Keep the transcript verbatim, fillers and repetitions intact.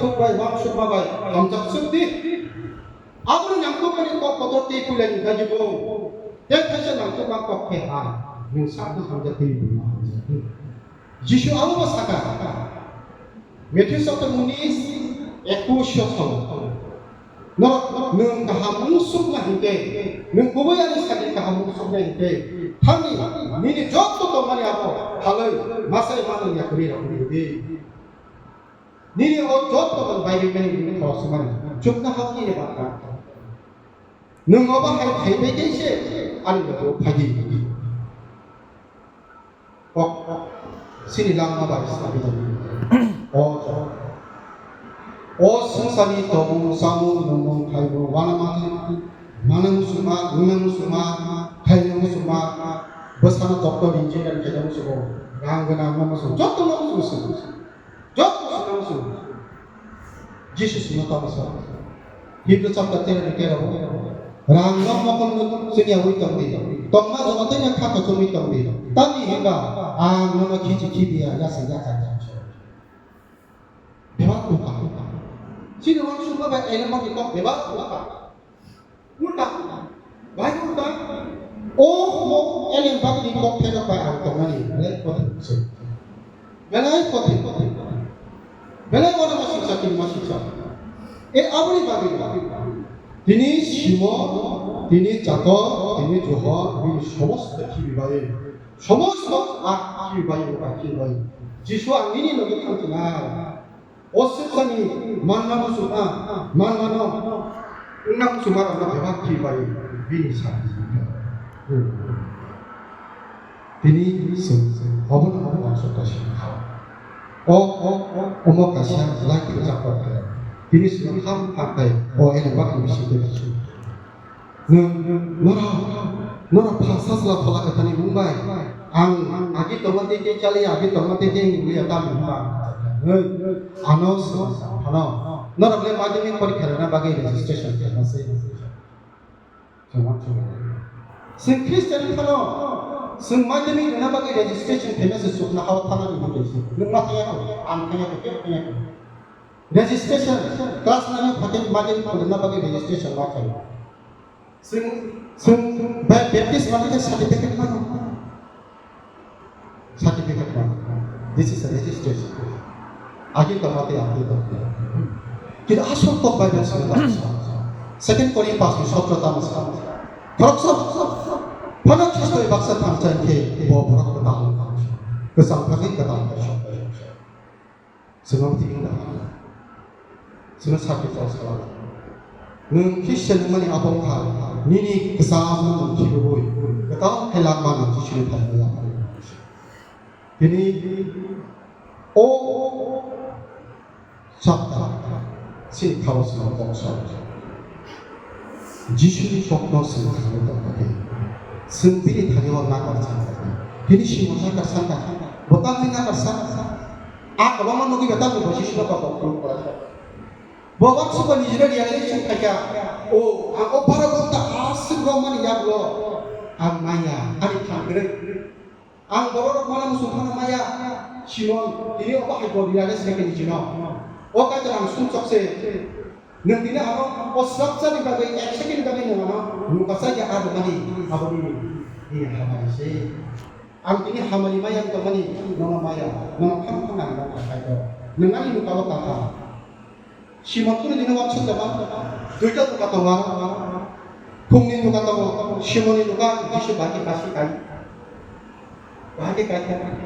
thuk bai, uansukma bai hamjak suk di. Aboni nangkukmani kok kotor tei puilani dagi bo. Tei thaisa nangkukma kok khe hai, nwng sakno hamjak tei buino hamjak di. Jisu abobo saka, Matthew chapter unis, ekush song. Norok nwng kaham wng sukna hinkhe, nwng kubui ani sakni kaham wng sukna hinkhe, thangni nini jotto tongmani abo halwi masai manwi yakarwi rokni di. Nini o jotto tong bai bai mani nini khoroksa mani chukna hao nini bakha. Nwng obo hai khai bai khe se ani logo phai di. Kok sini langma bai sabi di. O, o swngcharni tongmung, chamung, nungmung, khaimung, uanama, mana muchungma, nungna muchungma, khaina muchungma, bwsano doctor, engineer khaina muchungo, rang gwnang ma muchungo, joto no muchungo. Joto swkang swkang. Jisu swngno tamo sa. Hibru chapter ten ni tero. Rang no mokol no chini awi tong di. Tongma joto tei kha kochomwi tong di. Tamni hinba ang nono khichi khibiya yasa yasa yasa. Bebak upa. Sini wang suka ba elem bagi kok bebak upa. Ulta, bai ulta. O mo elem bagni kok thekak bai ang tongmani, belai kothe se. Belai kothe. Belai wana masingsa, tini masingsa. E aboni bagwi. Tini Simon, tini Jakob, tini Johon, bini somosto khibi bai. Somosto a khibi bai, a khibi bai. Jisu ang nini logi thangchinai. O swkangni manna muchungma, manna no wngna muchungma rok no bebak khe bai bini sa. Tini swng obo no omo kaisa kaisa. O, o, o, omo kaisa light rwchapmani. Tini swng ham ham khai o eno bakni bising twi kaisa. Nwng, nwng, norok, norok phalsa sla phola kwthani mung bai. Ang agi tongma tei tei chaliya, agi tongma tei tei hingliya, tamni hwnba ang. Nwng, ano swng sa phano. Norok le madhyamik porikha rwna bagwi registration khaima se. Swng Christian phano, swng madhyamik rwna bagwi registration khaima se chukna hao thana ni bagwi se. Nwng ma thangya kho, ang thangya kho, kebo thangya kho. Registration, class nine phaikhe madhyamik rwna bagwi registration ma khaio. Swng, swng ba-, Baptist manwi khe certificate mano. Certificate mano. This is a registration. Agi tongma tei agi tongma. Kintu asol tok Bible simi tamo sa. Second Corinth paanch ni sotro tamo sa. Khoroksa phano Khristo bai baksa thangcha khe bo borok kwtal. Kwchang thangwi kwtal. Swnam tini da. Swnam sakhi kok sala. Nwng Christian wngmani abo wngkha nini kwcham nwng khibui kwtal khe langma nwng Jisuni phaimani yapharwi. Tini o chapter sini khao swnam kok sala. Jisuni kokno swng thangwi tongkha khe, swng bini thani o nakar sankha khe, bini simo nakar sankha, bo tamni nakar sankha. A kwbangma nugwi ba tamni bo Jisuni kokno kwrwngkha. Bo uansukha nijino realization khaikha, o, ang o baro ghonta aswk romani yagulo ang manya, ani thang kwrwi. Ang borok rok mana muchung phano maya, Simon, tini obo hai bo realize khe nijino. O Kaitor ang sumsok se. Nwng tini ano o swrapsa ni bagwi, ek second ni bagwi nwng ano nukha sa ya abo mani, abo nini, nini hamari se. Ang tini hamari maya wng tongmani, nono maya, nono phang phang ang nukha Kaitor. Nwng ani nukha o kaham. Simon kunu dino wansuk jaba, duita duka tongo. Phungni duka tongo, Simonni duka, Jisu bahai khe kasi kai. Bahai khe kai khe.